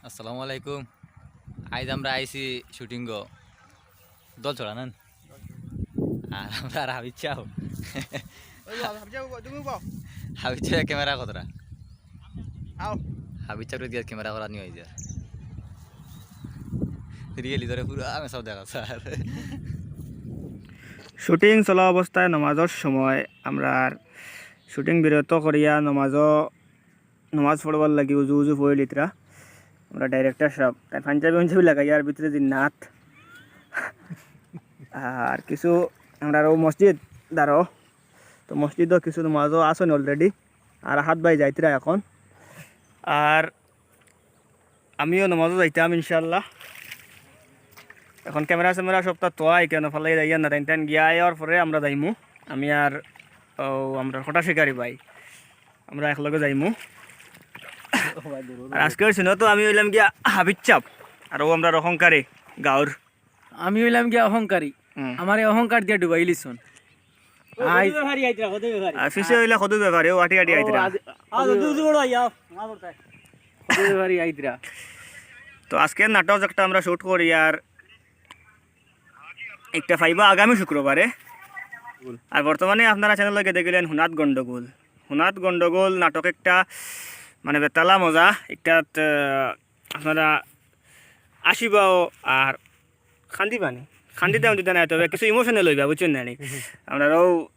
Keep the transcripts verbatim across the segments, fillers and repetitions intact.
আসসালামু আলাইকুম। আইজ আমরা আইছি শুটিং গো, দল ছড়া নেন। আর আমরা আর হাবিজ চাও। ওই বাবা, হাবিজ চাও, তুমি বাবা। হাবিজ চাও ক্যামেরা কতটা? আও। হাবিজ চাও দিয়ে ক্যামেরা করা নিয়ে যায়। রিয়েলি ধরে পুরো আমি সব দেখা স্যার। শুটিং চলা অবস্থায় নমাজর সময় আমরা আর শুটিং বিরত করিয়া নমাজও, নমাজ পড়বার লাগি উজু উজু পড়িলিতরা। আমরা ডাইরেক্টর সাহেব তাই পাঞ্জাবি উঞ্জাবি লাগাইয়া আর ভিতরে যে নাত আর কিছু আমরা আরও মসজিদ দাঁড়ো, তো মসজিদও কিছু নমাজও আসন অলরেডি। আর হাত বাই যাইতরা এখন। আর আমিও নমাজও যাইতাম ইনশাআল্লাহ। এখন ক্যামেরা স্যামেরা সবটা তোয়াই কেন ফালাই যাইয়া না, তাইন তাইন গিয়া আওয়ার পরে আমরা যাইমু। আমি আর ও আমরা কটা শিকারি ভাই, আমরা একলগে যাইমু। আর আজকে হয়েছে না তো, আমি হইলাম গিয়া হাবিজ চাপ, আর ও আমরা অহংকারী গাঁওর। আমি হইলাম গিয়া অহংকারী। হুম। আমারে অহংকার দিয়া ডুবাইলিছন। আই- আর পিছে হইলা কদু ব্যাপারে, ও আটি আটি আইতরা। কদু ব্যাপারে আইতরা। তো আজকের নাটক একটা আমরা শুট করি, আর একটা পাইবা আগামী শুক্রবারে। আর বর্তমানে আপনারা চ্যানেল লগে দেখিলেন হুনাত গন্ডগোল। হুনাত গন্ডগোল নাটক একটা মানে বেতালা মজা, একটা, আহ, আপনারা আসিবাও আর কান্দিবা নি। কান্দিতাম যদি না, তবে কিছু ইমোশনাল হইবা, বুঝছেন না নি? আমরা ও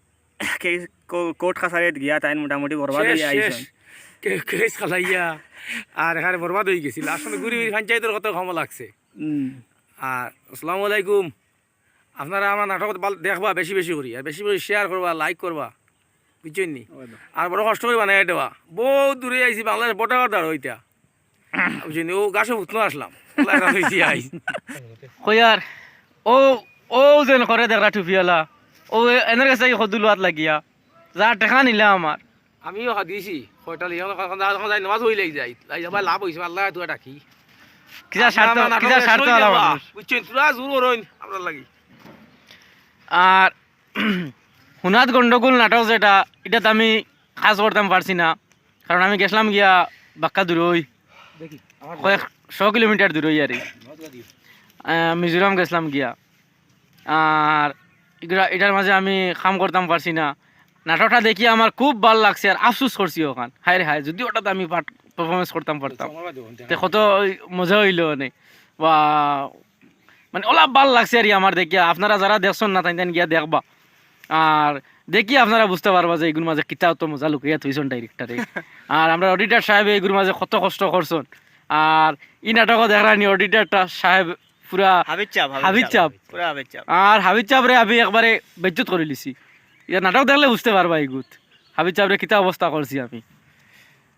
কেস, কো-, কোর্ট কাছারিত গিয়া তাইন মোটামুটি বরবাদ শেষ, হইয়া শেষ। আইছন। কে-, কেস খালাইয়া আর এখানে বরবাদ হয়ে গেছিল। আসলে গুড়ি গুড়ি পঞ্চায়েতের কত ক্ষমা লাগছে। হুম। আর আসসালামু আলাইকুম। আপনারা আমার নাটক বাল-, দেখবা বেশি বেশি করি, আর বেশি বেশি শেয়ার করবা, লাইক করবা, বুঝছেন নি? আর বড় কষ্ট করে বানাই দেওয়া, বহুত দূরে আইছি, বাংলাদেশ বর্ডার দাঁড়ো এটা, বুঝছেন নি? ও গাছে উঠনো আসলাম, আল্লাহ রাখা হইছি আই। কই আর ও, ও যেন করে দেখরা টুপিওয়ালা, ও এ-, এনের কাছে এই কদু লোয়াত লাগিয়া, যা টেকা নিলা আমার। আমিও হাদিছি, কয়টা লিয়া, এখন, এখন, এখন যাই নামাজ হইলেই যাই, যাই যাবা লাভ হইছে, আল্লাহ তুই ডাকি। কিসা আপনারা স্বার্থ, আমার নাটক কিসা শেষ স্বার্থ হয়ে আলা যাবা, মানুষ। বুঝছেন? তোরা জোর করইন, আপনার লাগি। আর হুনাত গন্ডগোল নাটক যেটা, এটাতে আমি কাজ করতাম পারছি না, কারণ আমি গেছিলাম গিয়া বাক্কা দূরই, কয়েকশো কিলোমিটার দূরই আর কি। আহ, মিজোরাম গেছিলাম গিয়া, আর এগুলা, এটার মাঝে আমি কাম করতাম পারছি না। নাটকটা দেখি আমার খুব ভালা লাগছে, আর আফসোস করছি ওখান, হায় রে হায়, যদি ওটাতে আমি পারফরমেন্স করতাম পারতাম, তে কত ওই মজা হইলো অনে। বা মানে ওলা ভালা লাগছে আর কি আমার দেখিয়া। আপনারা যারা দেখছন না, তাইন তাইন গিয়া দেখবা। আর দেখি আপনারা বুঝতে পারবা যে এগুর মাঝে কিতা অত মজা লুকাইয়া থইছন ডাইরেক্টরে। আর আমরা অডিটর সাহেব এগুর মাঝে কত কষ্ট করছন। আর ই নাটকও দেখরানি অডিটরটা সাহেব পুরা হাবিজ চাপ, হাবিজ হাবিজ চাপ। চাপ। পুরা হাবিজ চাপ। আর হাবিজ চাপরে আমি একবারে বেইজ্জত করি লিছি। ইটা নাটক দেখলে বুঝতে পারবা এগুত হাবিজ চাপরে কিতা অবস্থা করছি আমি।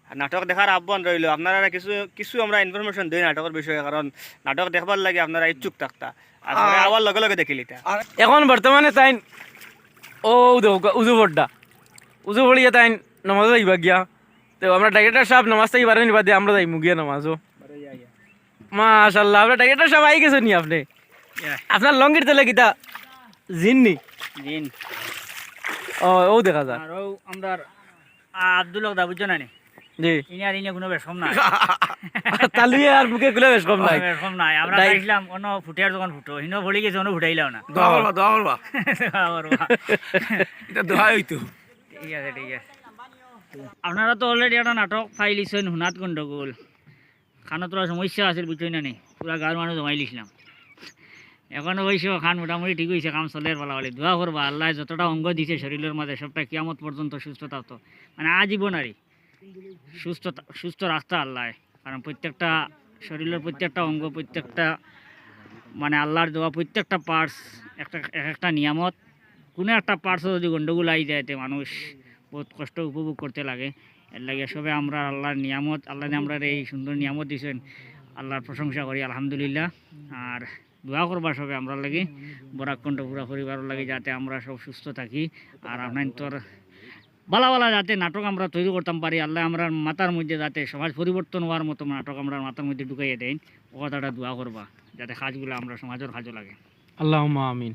আর নাটক দেখার আহ্বান রইল, আপনারা কিছু, কিছু আমরা ইনফরমেশন দেই নাটকের বিষয়ে, কারণ নাটক দেখবার লাগি আপনারা ইচ্ছুক থাকতা। আর পরে আর আবার লগে লগে দেখিলিতা। এখন বর্তমানে তাইন ও দেখো, উজু পড়ডা, উজু পড়িয়া তাইন নমাজও যাইবা গিয়া। তো আমরা ডাইরেক্টর সাহেব নমাজ থাকি বারো নিবা দে, আমরা যাইমু গিয়া নমাজও। মাশাআল্লাহ, আমরা ডাইরেক্টর সাহেব আই গেছে নি আপনি? ইয়া। আপনার লঙ্গির তলে কিতা জিন নি? জিন। ও, ও দেখা যায়। আর ও আমরার আব্দুল হক দা, বুঝছো না নি? জি। ইনি আর ইনি কোনো বেশ কম নাই। তালুয়ে আর বুকে গুলো বেশ কম নাই। বেশ কম নাই। আমরা ডাই- চাইছিলাম অন্য ফুটিয়ার দোকান ফুটো, হিনো ভরি গেছে, অন্য ফুটাইলাও না। দোয়া করবা, দোয়া করবা। দোয়া করবা। এটা দোয়া হইতো। ঠিক আছে, ঠিক আছে। আপনারা তো অলরেডি একটা নাটক পাইলিছেন, হুনাত গন্ডগোল। খানো তোরা সমস্যা আছে, বুঝছই না নি? পুরা গাঁওর মানুষ জমাই লিছিলাম। এখন অবশ্য খান মোটামুটি ঠিক হইছে, কাম চলের পালা পালি। দোয়া করবা, আল্লাহ যতটা অঙ্গ দিছে শরীরের মাঝে, সবটা কিয়ামত পর্যন্ত সুস্থ থাকতো। মানে, আজীবন আর কি। সুস্থ থা-, সুস্থ রাখতা আল্লাহ। কারণ প্রত্যেকটা শরীরের প্রত্যেকটা অঙ্গ, প্রত্যেকটা, মানে, আল্লাহর দেওয়া প্রত্যেকটা পার্টস একটা, এক একটা নিয়ামত। কোনো একটা পার্টসও যদি গন্ডগোল আই যায়, তে মানুষ বহুত কষ্ট উপভোগ করতে লাগে। এর লাগে সবে আমরা আল্লাহর নিয়ামত, আল্লাহ যে আমরারে এই সুন্দর নিয়ামত দিছেন, আল্লাহর প্রশংসা করি, আলহামদুলিল্লাহ। আর দোয়া করবা সবে আমরার লাগি, বরাক কণ্ঠ পুরা পরিবারর লাগি, যাতে আমরা সব সুস্থ থাকি। আর আপনার তোর বালা বালা যাতে নাটক আমরা তৈরি করতাম পারি, আল্লাহ আমরার মাথার মধ্যে যাতে সমাজ পরিবর্তন হওয়ার মতো নাটক আমরার মাথার মধ্যে ঢুকাইয়া দেন, ও কথাটা দোয়া করবা, যাতে কাজগুলো আমরা সমাজের কাজে লাগে। আল্লাহুম্মা আমিন।